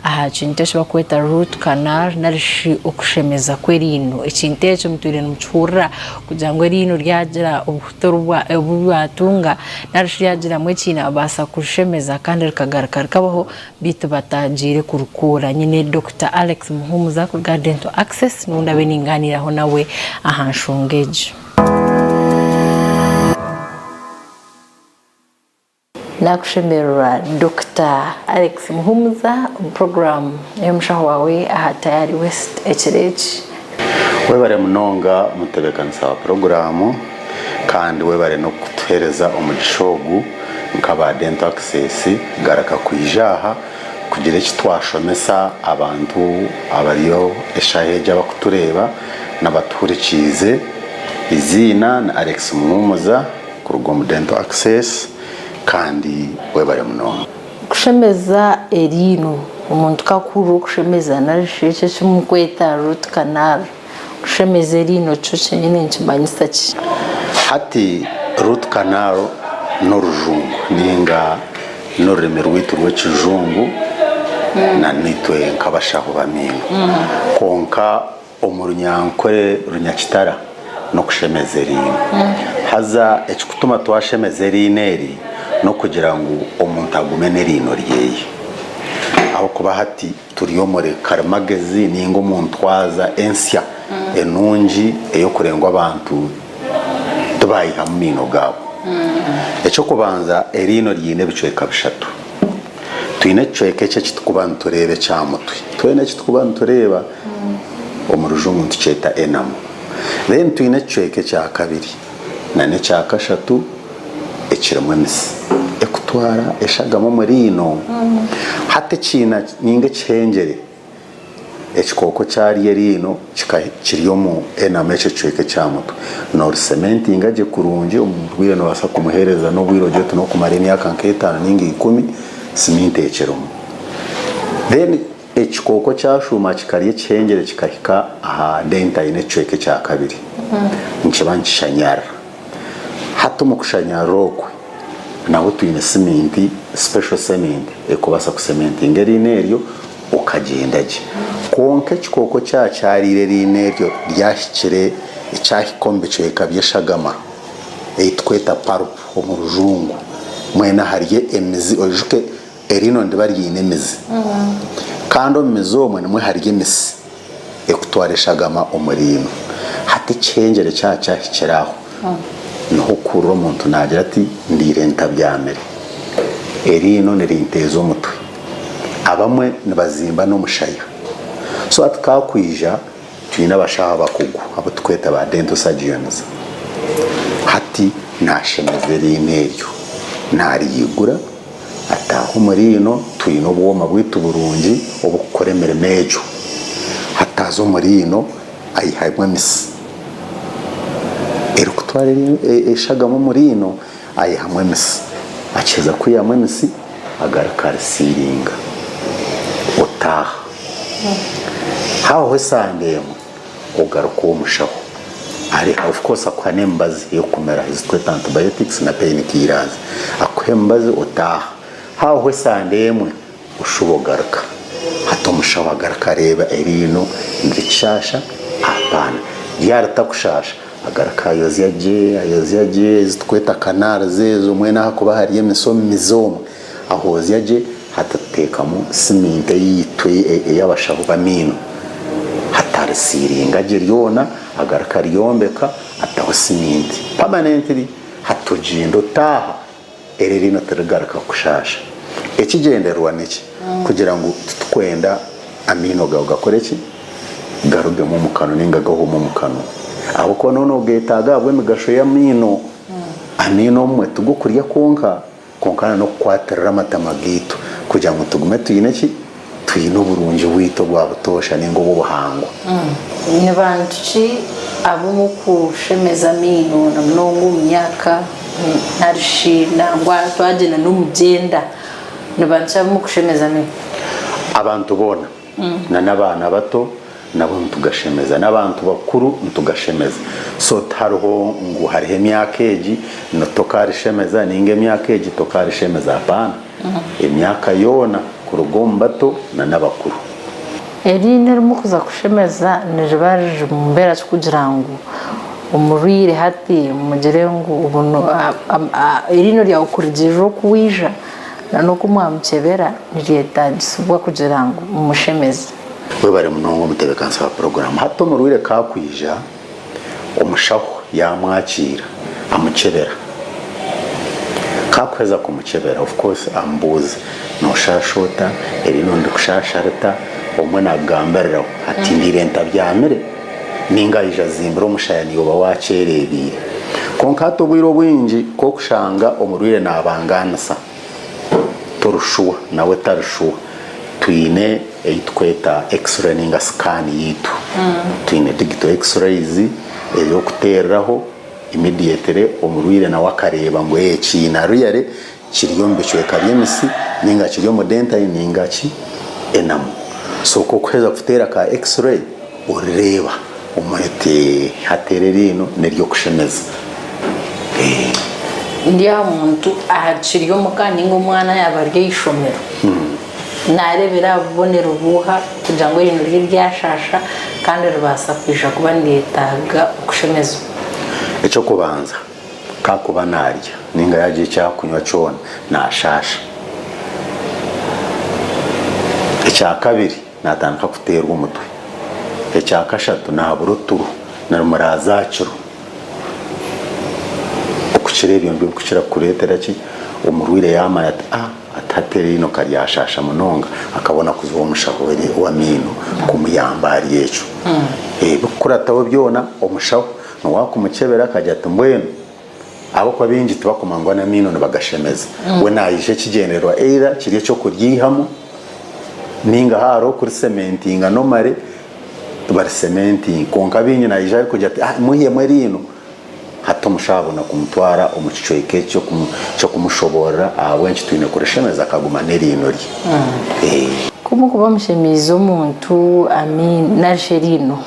aha kintu eki barikweta root canal nari shi okushemeza kw'eriino. Ekintu ekyo mutwire nimukihurira kugira ngu eriino ryagira obuhuta obu ryatunga nari shi ryagiramu ekiina babaasa kurishemeza kandi rikagaruka rikabaho beitu batagiire kurikuura. Nyine Dokita Alex Muhumuza kuruga Dental Access niwe ndabe ningaaniiraho nawe aha nshonga egi. Nakushemererwa Dokita Alex Muhumuza omu puroguraamu ey'omushaho waawe aha Tayari West ekiro eki. Webare munonga omutebeekanisa wa puroguraamu kandi webare n'okutuheereza omugisha ogu nk'aba Dental Access kugaruka kwija aha kugira eki twashomesa abantu abariyo eshaaha egi abarikutureeba n'abatuhurikiize. Eiziina ni Alex Muhumuza. Kuruga omu Dental Access kandi webare munonga. Kushemeza eriino, Omuntu ku akuhurira okushemeza nari shi eki eki murikweta root canal, kushemeza eriino kyo kyenyine nikimanyisa ki? Hati root canal n'orujungu ninga n'orurimi rwaitu rw'ekijungu na naitwe nk'abashaho b'amaino kwonka Omu Runyankore Runyakitara n'okushemeza eriino. Haza ekikutuma twashemeza eriino eri n'okugira ngu omuntu agume n'eriino ryeye. Ahabw'okuba hati turi omuri karimagezi ninga omu ntwaza ensya enungi ey'okurenga ngu abantu tibaayihamu maino gaabo. Eky'okubanza eriino riine ebicweka bishatu. Twine ekicweka eki eki turikuba nitureeba eky'aha mutwe. Twena eki turikuba nitureeba omu rujungu nitukyeta enamel. Then twine ekicweka ekya kabiri nana ekya kashatu ekirimu emisi ekutwara eshagama omu riino. Hati ekiina ninga ekihengyere Ekikooko kyarya eriino kiri omu enamel ekyo ekicweka ekya mutwe. Noricementinga gye kurungi omurwaire nobaasa kumuhereza n'obwire ogire oti n'okumara emyaka nk'etaano ninga ikumi siminti ekirimu. Then ekikooko kyashuuma kikarya ekihengyere kikahika aha dentine ekicweka ekyakabiri nikiba nikishanyarara. Hati omu kushanyarara okwe nabwo twine siminti, special cement erikubaasa kusementinga eriino eryo okagyenda gye. Kwonka ekikooko kyaba kyariire eriino eryo ryahikire kyahika omu bicweka by'eshagama ei turikweta pulp omu rujungu mbwenu ahari emizi oijuke eriino niriba riine emizi kandi omu mizi omwe nimwo hari emisi ekutwara eshagama omu riino. Hati ekihengyere kyaba kyahikire aho niho okuhurira omuntu naagira ati ndiire ntabyamire, eriino nirinteeza omutwe. Abamwe nibazimba n'omushaya. So hati kakwija twine abashaho abakugu abu tukweta ba dental surgeons. Hati nashemeza eriino eryo, nariyigura ataaha omu riino, twine obwoma bwaitu burungi obukukora emirimo egyo. Hati aza omu riino ayihamu emisi erikutwara eshagama omu riino. Aihamu emisi. Akiheza kwihamu emisi, agaruka arisiiringa. Otaaha. Hahwaho esande emwe, ogaruka ow'omushaho. Ari, of course akuha n'emibazi ey'okumira ezi turikweta antibiotics na pain killers. Akuha emibazi otaaha. Hahwaho esande emwe, Oshuba ogaruka. Hati omushaho agaruka areeba eriino nirikishaasha? Apaana. Ryaba ritakushaasha, agaruka ayozya gye, ayozya gye, ezi turikweta canals ezo mbwenu ahakuba hari emisi omu mizi omwo, ahoozya gye, hati tuteekamu siminti eyaitu ey'abashaho b'amaino. Hati arisiiringa gye ryona, agaruka aryombeka, ataho siminti permanently. Hati ogyenda otaaha. Eri eriino tirigaruka kushaasha. Ekigyendererwa niki? Kugira ngu titukwenda amaino gaawe gakore ki? Garugemu omu kanwa nainga gahuume omu kanwa. Ahabw'okuba nooba noogeetaaga ahabw'emigasho y'amaino. Amaino obumwe tig'okurya kwonka, kwonka na n'okukwatirira amatama gaitu kugira ngu tugume twine ki? Twine oburungi bwaitu obwa butoosha nainga obw'obuhangwa. Ni bantu ki abu murikushemeza amaino na munonga omu myaka nari shi nangwa twagyenda n'omu gyenda ni bantu ki abu murikushemeza amaino? Abantu boona na n'abaana bato nabo nitugashemeza n'abantu bakuru nitugashemeza so tihariho ngu hariho emyaka egi tokaarishemeza nainga emyaka egi tokaarishemeza apaana emyaka yoona. Kuruga omu bato na n'abakuru. Eriino erimurikuza kushemeza niriba riri mu mbeera ki kugira ngu omurwaire hati mugire ngu eriino ryawe kurugiirira oku waija na n'oku mwamukyebera niryetaagisibwa kugira ngu mumushemeze? Webare munonga omutebekanisa wa puroguraamu. Hati omurwaire ka akwija, omushaho yaamwakiira amukyebera. Ku akuheza kumukyebera of course amubuuza, nooshaasha ota? Eriino nirikushaasha rita? Obumwe naakugambiriraho ati mbaire ntabyamire nainga aija azimbire omushaya niiwe oba waakyereebiire. Kwonka hati obwire obwingi ku orikushanga omurwaire naabangaanisa, tori shuwa nawe tari shuwa, twine ei tukweta x-ray nainga scan yaitu. Twine digital x-rays ey'okuteereraho immediately omurwaire nawe akareeba ngu ekiina really kiri omu bicweka by'emisi nainga kiri omu dentine nainga ki enamel. So ku orikuheza kuteera ka x-ray orireeba omanye oti hati eri eriino n'ery'okushemeza. Ndi aha muntu akiri omuka nainga omwana yaaba ari aha ishomero, naareebera aha bubonero buuha kugira ngu eriino rye ryashaasha kandi ribaasa kwija kuba niryetaaga okushemezibwa? Eky'okubanza, ku akuba naarya nainga yaagira eki arikunywa kyona, naashaasha. Ekyakabiri, naatandika kuteerwa omutwe. Ekyakashatu, naabura oturo, nirimuraaza aha kiro. Okukira ebyo nibyo birikukira kureetera ki? Omurwaire yaamanya ati a ati hati eriino ka ryashaasha munonga, akabona kuza ow'omushaho w'amaino kumuyamba ahari ekyo. Ebirikukurataho byona, omushaho niwe akumukyebera akagira ati mbwenu ahabw'okuba baingi tibakumanya ngu n'amaino nibagashemeza. We naija ekigyendererwa either kiri eky'okuryihamu nainga haaba hariho okurisementinga normally barisementinga. Kwonka baingi naija arikugira ati ah muhemu eriino, hati omushaho abona kumutwara omu kicweka ekyo ky'okumushoboorora ahabw'enki twine kurishemeza akaguma n'eriino rye. Ku murikuba mushemeize omuntu nari shi eriino,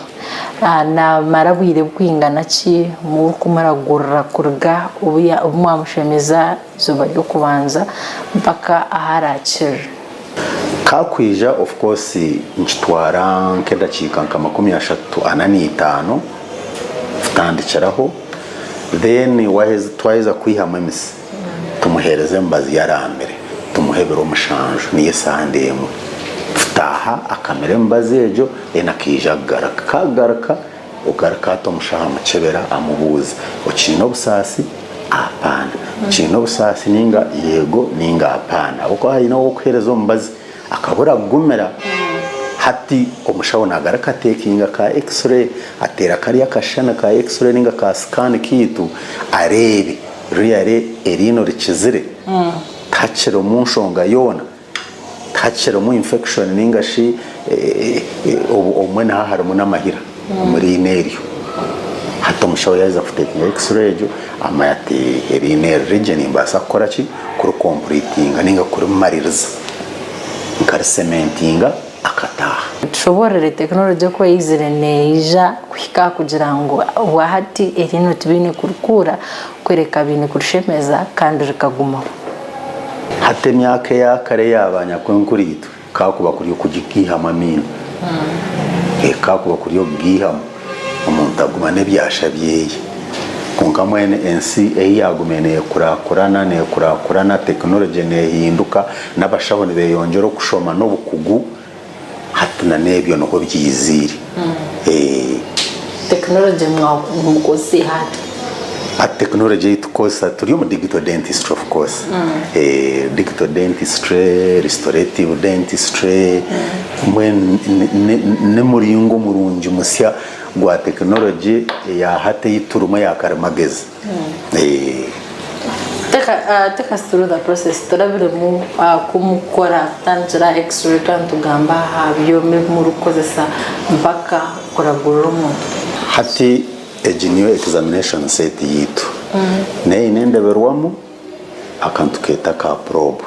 Naamara bwire bwingana ki murikumuragurira kuruga obu mwamushemeza eizooba ry'okubanza mpaka ahu araakirire? Ka kwija of course nikitwara nk'edakiika nka 35 ana kutandikiraho then twaheza kwihamu emisi tumuheereze emibazi yaraamire tumuhe ebiro mushanju niyo esande emwe tutaaha akamira emibazi egyo Then akaija kugaruka. Ku akugaruka, ogaruka ati omushaho amukyebera amubuuza, okiine obusaasi? Apaana. Okiine obusaasi ninga yego ninga apaana. Ahabw'okuba haine ou orikuheereza omubazi akabura kugumira. Hati omushaho nagaruka atekinga ka x-ray, ateera kariya akashushani ka x-ray ninga ka scan kaitu areebe really eriino rikizire, tihakirimu nshonga yoona. Tihakirimu infection ninga shi obumwe niho harimu n'amahira omu riino eryo. Hati omushaho yaaheza kutekinga x-ray egyo amanya ati eriino eri rigye nimbaasa kukora ki? Kurikompuritinga ninga kurimaririza nkarisementinga akataaha. Tushoboorore tekinologye oku eizire neija kuhika aha kugira ngu obwahati eriino tibaine kurikuura kureka baine kurishemeza kandi rikagumaho. Hati emyaka eya kare eya banyakwenkuriitwe kakuba kuri okugiihamu amaino, kakuba kuri okugiihamu omuntu aguma n'ebyasha byeye. Kwonka mbwenu ensi ei yaagumire neekurakurana, neekurakurana, tekinologye neehinduka, n'abashaho nibeeyongyera okushoma n'obukugu, hati na n'ebyo niho byiziire. Tekinologye nimukozesa eha hati? Hati tekinologye ei tukukozesa turi omu digital dentistry of course. Digital dentistry, restorative dentistry, mbwenu n'omuringo murungi musya gwa tekinologye eya hati ei turimu eya karimagezi. Take us through the process turabiremu ku mukukora kutandikira aha x-ray twaba nitugamba aha byoma ebi murikukozesa mpaka kuragurira omuntu. Hati egi niyo examination set yaitu. Neine endeberwamu, aka nitukeeta ka probe.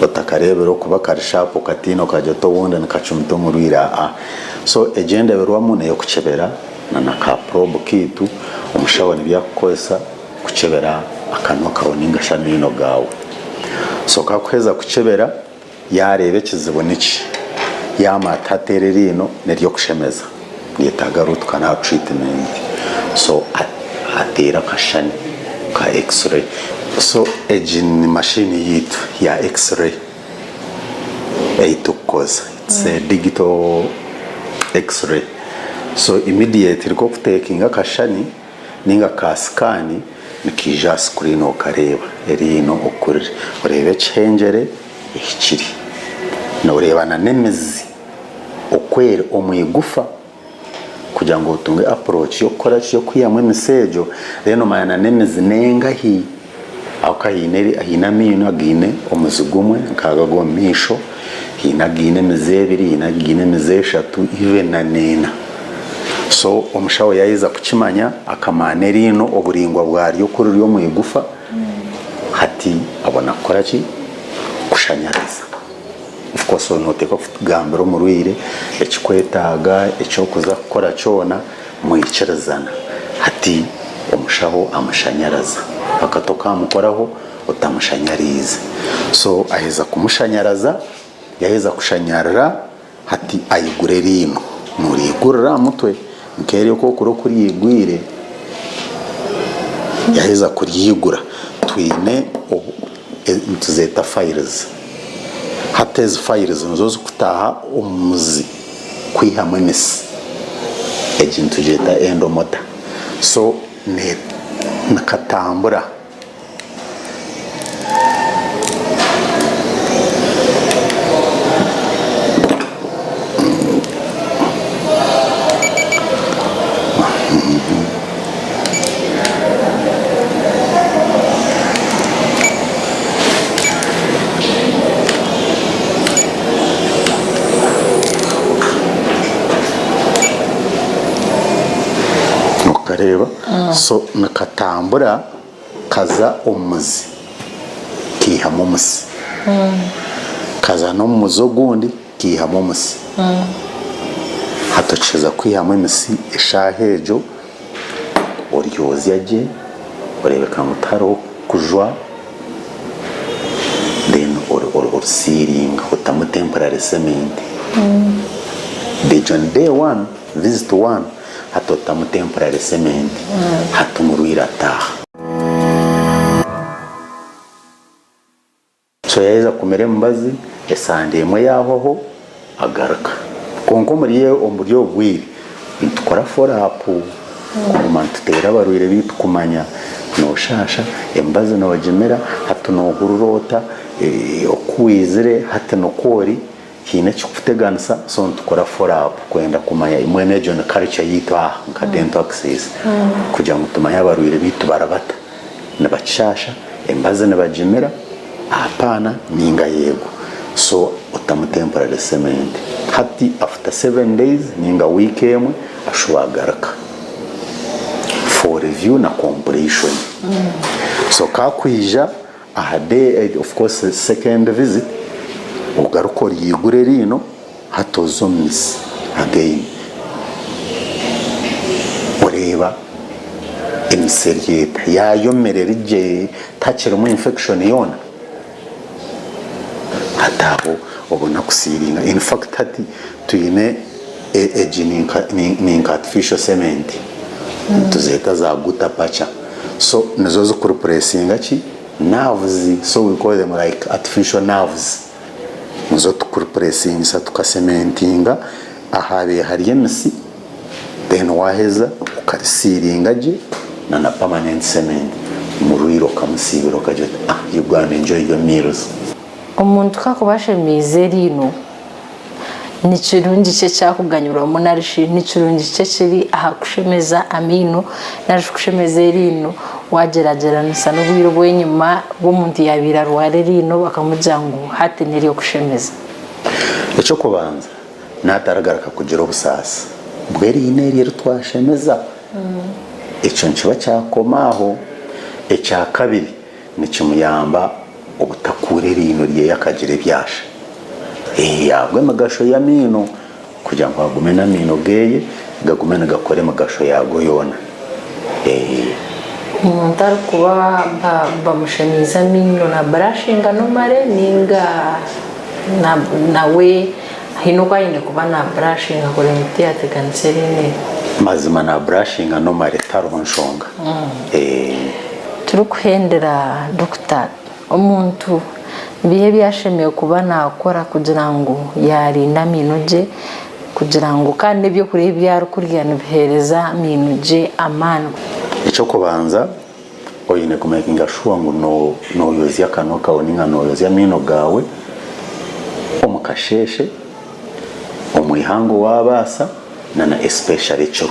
Otakareebire okuba kari sharp okatiina okagira oti obundi nikacumita omurwaire aa. So egi endeberwamu ney'okukyebera na na ka probe kaitu omushaho nibyo arikukozesa kukyebera akanwa kaawe ninga shi amaino gaawe. So ku arikuheza kukyebera. Yaareeba ekizibu niki, yaamanya ati hati eri eriino n'ery'okushemeza, niryetaaga root canal treatment. So ateera akashushani ka x-ray. So egi ni machine yaitu ya x-ray ei turikukozesa. It's a digital x-ray. So immediately ku orikutekinga akashushani, Ninga ka scan nikaija aha screen okareeba eriino oku riri. Oreeba ekihengyere ehikiri. Noreeba na n'emizi oku eri omu igufa kugira ngu otunge approach y'okukora ki, y'okwihamu emisi egyo then omanya na n'emizi n'engahi. Ahabw'okuba haine haine amaino againe omuzi gumwe nk'ago ag'omu maisho, haine againe emizi ebiri, haine againe emizi eshatu even na n'ena. So omushaho yaaheza kukimanya akamanya n'eriino oburaingwa bwaryo oku riri omu igufa, hati abona kukora ki? Kushanyaraza. Of course nooteekwa kugambira omurwaire ekikwetaaga, eki orikuza kukora kyona. Mwikirizana. Hati omushaho amushanyaraza. Mpaka tokamukoraho otamushanyariize. So aheza kumushanyaraza, yaheza kushanyarira, hati ayigura eriino. Norigurira aha mutwe nk'eri oku orikuba okuryigwire. Yaheza kuryigura, twine nituzeeta files. Hati ezi files nizo zikutaaha omu muzi. kwihamu emisi egi nitugyeta endomota so nikatambura. Okareeba? So nikatambura kaza omu muzi kaihamu omusi. Kaza n'omu muzi ogundi kaihamu omusi. Hati okiheza kwihamu emisi eshaaha egyo, oryozya gye oreebeka ngu tihariho kujwa. Then orusiiringa otamu temporary cement on day one visit one hati otamu temporary cement hati omurwaire ataaha. So yaheza kumira emibazi esande emwe yahwaho agaruka. Kwonka omuri omuri obu bwire nitukora follow up kuguma nituteera abarwaire baitu kumanya noshasha, emibazi nogimira, hati nohurira ota, oku waizire hati nikwo ori, haine ekirikukuteganisa so nitukora follow up kwenda kumanya mbwenu egyo ni culture yaitu aha nka Dental Access kugira ngu tumanye abarwaire baitu barabata. Nibakishaasha, emibazi nibagimira, ahapaana ninga yego. So otamu temporary cement. Hati after 7 days ninga week emwe ashuba agaruka for review na completion. So kakwija aha day of course second visit ogaruka oryigura eriino hati oze omu mizi again oreeba emisi eri eta yaayomire eri gye tihakirimu infection yoona hati aho obona kusiiringa in fact hati twine egi ni nka artificial cement nituzeeta za guta pacha so nizo zikureplacinga ki nerves so we call them like artificial nerves. Nizo turikurepuresingisa tukasementinga ahabaire hari emisi then waheza okarisiiringa gye na na permanent cement omurwaire okamusiibura okagira oti ah you go and enjoy your meals. Omuntu ku akuba ashemeize eriino, ni kirungi ki ekyakuganyirwamu nari shi ni kirungi ki ekiri aha kushemeza amaino nari shi kushemeza eriino Waagyeragyeranisa n'obwire obw'enyima obu omuntu yaabaire arwara eriino bakamugira ngu hati n'ery'okushemeza. Eky'okubanza, naataragaruka kugira obusaasi bw'eriino eryo eri twashemeza. Ekyo nikiba kyakoma aho. Ekyakabiri, nikimuyamba obutakuura eriino rye akagira ebyasha. Ahabw'emigasho y'amaino Kugira ngu agume n'amaino ge gagume nigakora emigasho yaago yoona. Omuntu arikuba bamushemeize amaino na burashinga nomare ninga? Nawe haine oku aine kuba na burashinga kureba ngu tiyateganisa eriino eri. Mazima na burashinga normally tihariho nshonga. Turikuhendera Dokita, omuntu nibiha ebi ashemereire kuba nakora kugira ngu yarinda amaino gye kugira ngu kandi n'ebyokurya ebi arikurya nibihereza amaino gye amaani? Eky'okubanza Oine kumekinga shuwa ngu noyozya akanwa kawe ninga noyozya amaino gaawe omu kasheeshe, omu ihangwe wabaasa na na especially ekiro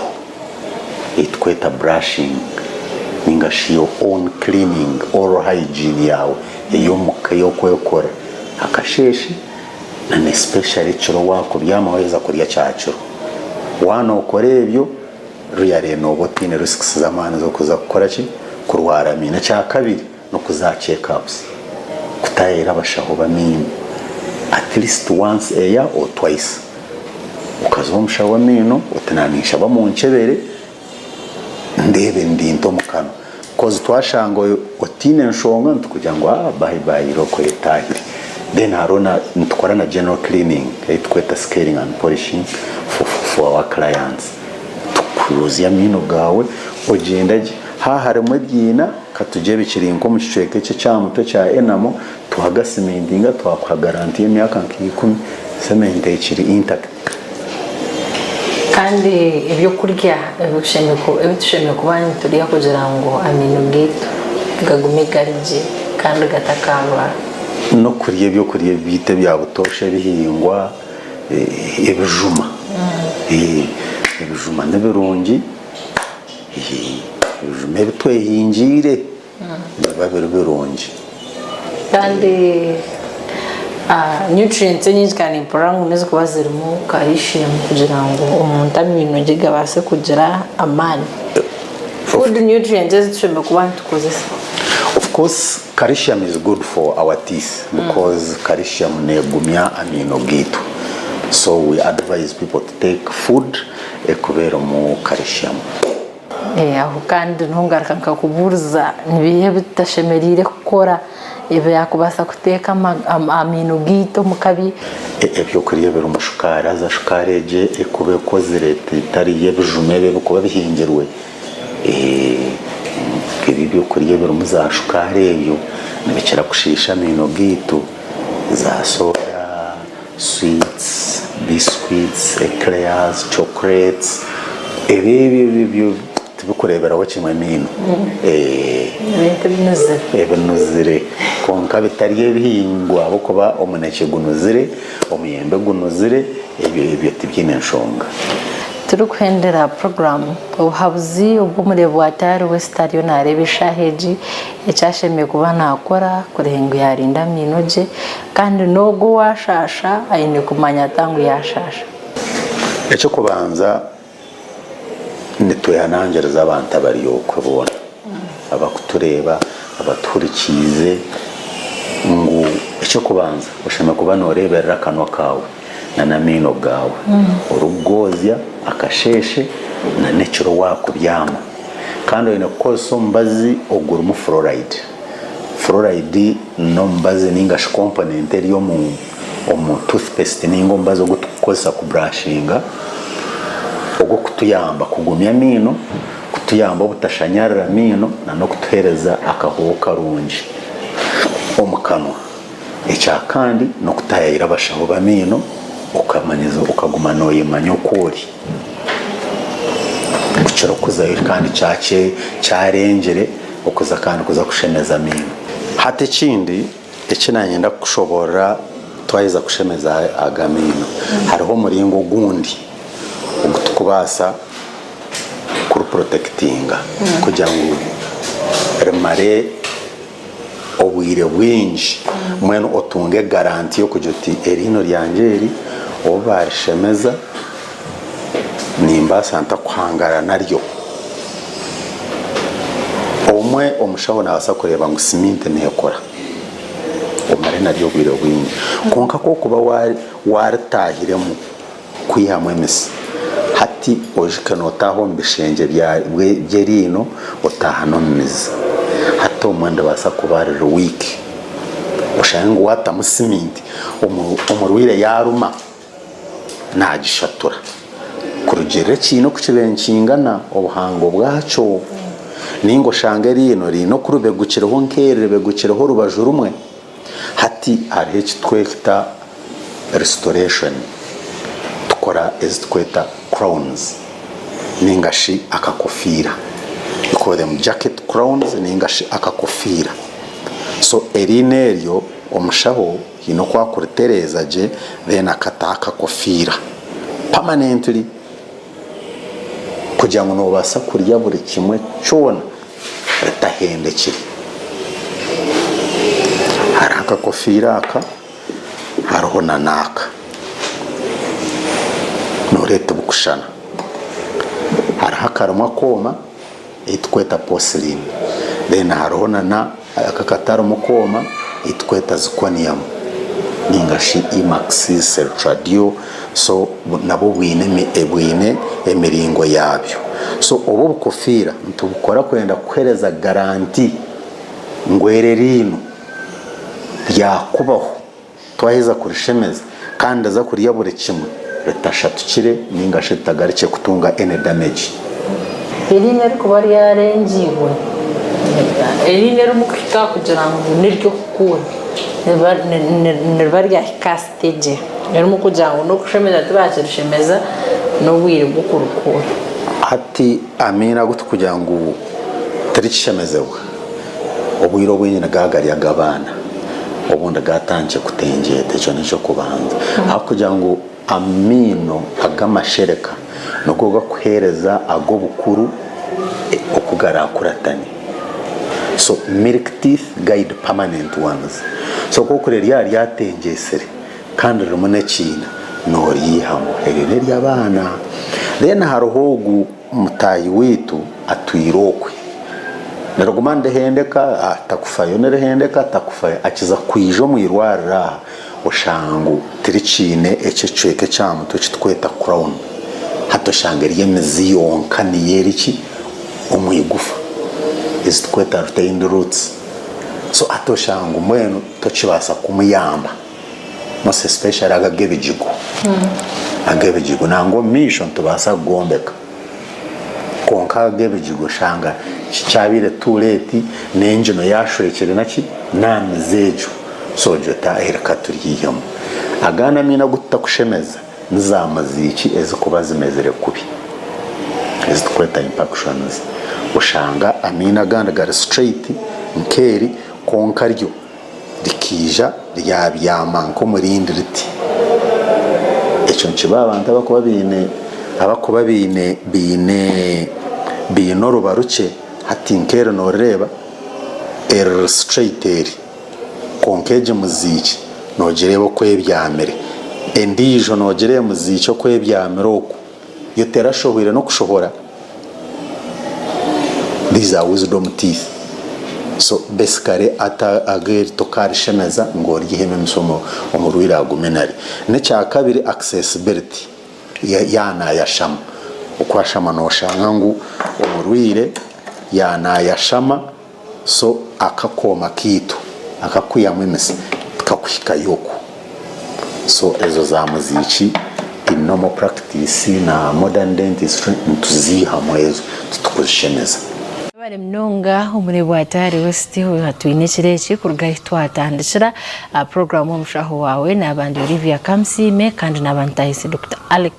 ei tukweta brushing ninga shi your own cleaning oral hygiene yaawe ey'omuka ey'okwekora akasheeshe na na especially ekiro wakubyama waheza kurya kyakiro. Waaba nokora ebyo. Really nooba otaine risks z'amaani z'okuza kukora ki? Kurwara amaino. Ekyakabiri n'okuza aha check ups, kutayaayira abashaho b'amaino at least once a year or twice. Okaza ow'omushaho w'amaino oti naaba ninshaba munkyebere ndeebe ndi nta omu kanwa. Coz twashanga otaine nshonga nitukugira ngu aah bye bye irooko oyetaahire. Then hariho na nitukora na general cleaning ei tukweta scaling and polishing for for our clients. Tukwozya amaino gaawe ogyenda gye. Haaba harimu ebiina katugire bikiri nk'omu kicweka eki eky'aha mutwe kya enamo twagasimentinga twakuha garanti y'emyaka nka ikumi cement ekiri intact. Kandi ebyokurya ebi tushemereire kuba niturya kugira ngu amaino gaitu gagume gari gye kandi gatakaarwara. N'okurya ebyokurya byaitu ebya butoosha ebihingwa, ebijuma. Ebijuma nibirungi, ebijuma ebi twehingiire. Nibiba biri birungi. Kandi nutrients enyingi kandi nimpurira ngu nizikuba zirimu calcium kugira ngu omuntu amaino gye gabaase kugira amaani. Food nutrients ezi tushemereire kuba nitukozesa. Of course calcium is good for our teeth because calcium negumya amaino gaitu so we advise people to take food ekuba erimu calcium. Aho kandi niho ngaruka nkakubuuriza nibiiha ebi tutashemereire kukora ebyakubaasa kuteeka amaino gaitu omu kabi? Ebyokurya ebirimu shukaari haza shukaari egyo ekuba ekozire etari y'ebijuma ebi ebirikuba bihingirwe, ebi ebyokurya ebirimu za shukaari ebyo nibikira kushiisha amaino gaitu, za sooda. Sweets, biscuits, eclairs, chocolates ebyo ebyo ebyo tibikureeberaho kimwe amaino Ebintu ebinuzire. Ebinuzire kwonka bitari ebihingwa ahabw'okuba omunekye gunuzire, omuyembe gunuzire ebyo ebyo tibyine nshonga. Turikuhendera puroguraamu, obuhabuzi obu omureebi wa Tayari West ariyo naareeba eshaaha egi, eki ashemereire kuba naakora kureeba ngu yaarinda amaino gye Kandi n'ogwo owaashaasha aine kumanya ata ngu yaashaasha? Eky'okubanza, nitwehanangiriza abantu abari okwe boona, abarikutureeba, abatuhurikiize ngu eky'okubanza oshemereire kuba nooreeberera akanwa kaawe n'amaino gaawe, orikugoozya akasheeshe n'ekiro waakubyama. Kandi oine kukozesa omubazi ogurimu fluoride. Fluoride n'omubazi ninga shi component eri omu omu toothpaste ninga omubazi ogu turikukozesa ku brushinga ogw'okutuyamba kugumya amaino, kutuyamba obutashanyarara amaino na n'okutuheereza akahooho karungi omu kanwa. Ekya kandi n'okutaayaayira abashaho b'amaino okamanyiza okaguma nooyemanya oku ori kukira okuzayo kandi kyarengire. Okuza kandi kuza kushemeza amaino. Hati ekindi eki nanyenda kukushoborora twaheza kushemeza aga amaino, hariho omuringo ogundi ogu tukubaasa kuri protectinga kugira ngu rimare obwire bwingi mbwenu otunge garanti y'okugira oti eriino ryangye eri obu baarishemeza nimbaasa nta kuhangara naryo. Obumwe omushaho naabaasa kureeba ngu siminti neekora omare naryo obwire bwingi kwonka ku orikuba waaritaahiremu kwihamu emisi, hati oijuke nootaaha omu bishengye by'eriino otaaha n'omu mizi. Hati obumwe niribaasa kuba riri wiiki. Oshange ngu waatamu siminti omurwaire yaaruma naagishatura. Kurugiirira ekiina oku kibaire nikingana, obuhango bwakyo. Nainga oshange eriino riine oku ribegukireho nk'eri ribegukireho orubaju rumwe. Hati hariho eki tweta restoration, tukora ezi tukweta crowns ninga shi akakofiira, we call them jacket crowns ninga shi akakofiira. So eriino eryo omushaho haine oku akuritereeza gye then akataho akakofiira permanently kugira ngu nobaasa kurya buri kimwe kyona ritahendekire. Hariho akakofiira aka hariho nana aka. Nooreeba tibukushushana. Hariho akarimu akooma ei turikweta porcelain then hariho nana aka akatarimu kooma ei turikweta zirconium ninga shi emax, celtradio so nabwo bwine emiringo yaabyo. So obu obukofiira nitubukora kwenda kukuheereza garanti ngu eri eriino ryakubaho twaheza kurishemeza kandi ndaza kurya buri kimwe ritashatukire ninga shi ritagarukye kutunga any damage. Eriino erikuba ryarengiibwe, eriino erimu kuhika kugira ngu n'ery'okukuura niriba ryahika aha siteegi erimu kugira ngu n'okushemeza tibakirishemeza n'obwire bw'okurikuura. Hati amaino agu turikugira ngu tirikishemezibwa. Obwire obwingi nigaba gari ag'abaana, obundi gaatandikire kutengyeta, ekyo n'eky'okubanza. Ahabw'okugira ngu amaino ag'amashereka nigo garikuheereza ag'obukuru oku garaakuratane. So milk teeth guide permanent ones. So ku orikureeba ryaba ryatengyetsire kandi ririmu n'ekiina, nooryihamu. Eryo n'ery'abaana. Then hariho ogu. Mutaahi waitu atwire okwe. Niriguma nirihendeka atakufayo, nirihendeka atakufayo. Akiza kwija omu irwariro aha oshanga ngu tirikiine eki ekicweka eky'aha mutwe eki turikweta crown. Hati oshanga eri emizi yonka niyo eri ki? Omu igufa ezi turikweta retained roots. So hati oshanga ngu mbwenu tokibaasa kumuyamba. Most especially ago ag'ebigigo, ag'ebigigo nangwa omu maisho nitubaasa kugombeka kwonka ago ag'ebigigo oshanga kyabaire too late n'engino yaashwekire naki n'aha mizi egyo so ogira oti aah reka turyihemu. Agandi amaino agu tutakushemeza ni za muziiki ezikuba zimezire kubi ezi turikweta impactions oshanga amaino agandi gari straight nk'eri kwonka ryo Rikaija ryabyama nk'omurindi riti. Ekyo nikiba abantu abarikuba baine abarikuba baine baine baine oruba rukye hati nk'eri noorireeba eri riri straight eri kwonka egi muziiki noogireeba oku ebyamire. Endiijo noogireeba muziiki oku ebyamire oku yo terashohwire n'okushohora. These are wisdom teeth so basically ata ageri tokarishemeza ngu oryihemu emishomo omurwaire agume nari. Nekyakabiri accessibility yanayashama okwashama noshanga ngu omurwaire yanayashama so akakooma kaitu akakwihamu emisi tikakuhikayo okwo. So ezo za muziiki in normal practice na modern dentistry nituziihamu ezo titukuzishemeza. Mwebare munonga omuri Bwatari West twine ekiro eki kuruga ahu twatandikira puroguramu omushaho waawe naaba ndi Olivia Kamusiime kandi naaba ntahise Dokita Alex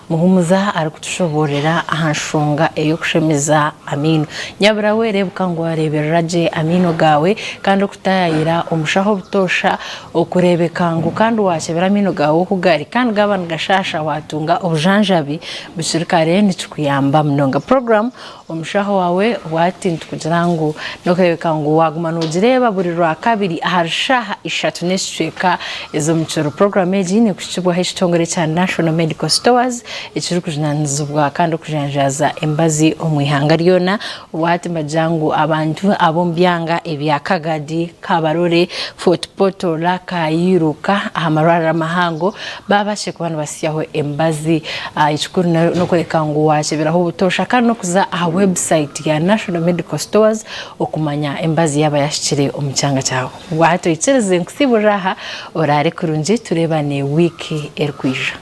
Muhumuza arikutushoboororera aha nshonga ey'okushemeza amaino. Nyabura we reebuka ngu waareeberera gye amaino gaawe kandi okutaayayira omushaho obutoosha okureebeka ngu kandi waakyebera amaino gaawe oku gari kandi gaaba nigashaasha waatunga obujanjabi bukiri kare nikikuyamba munonga. Puroguraamu Omushaho waawe waati nitukugira ngu n'okureebeka ngu waaguma noogireeba buri Rwakabiri ahari shaaha ishatu n'ekicweka ez'omu kiro. Puroguraamu egi neekuhikibwaho ekitongore kya National Medical Stores ekirikujunaanizibwa kandi okujanjaaza emibazi omu ihanga ryona. Waati nibagira ngu abantu ab'omu byanga ebya Kagadi, Kabarole, Fort Portal, Kairuka aha marwariro amahango baabashe kuba nibasyaho emibazi. Ekikuru n'okworeka ngu waakyeberaho obutoosha kandi n'okuza aha website ya National. National Medical Stores okumanya emibazi yaaba yahikire omu kyanga kyawe. Obwahati oikirize nkusiiburire aha, oraare kurungi tureebane wiiki erikwija.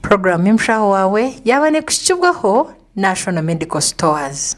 Puroguraamu y'omushaho waawe yaaba neekuhikibwaho National Medical Stores.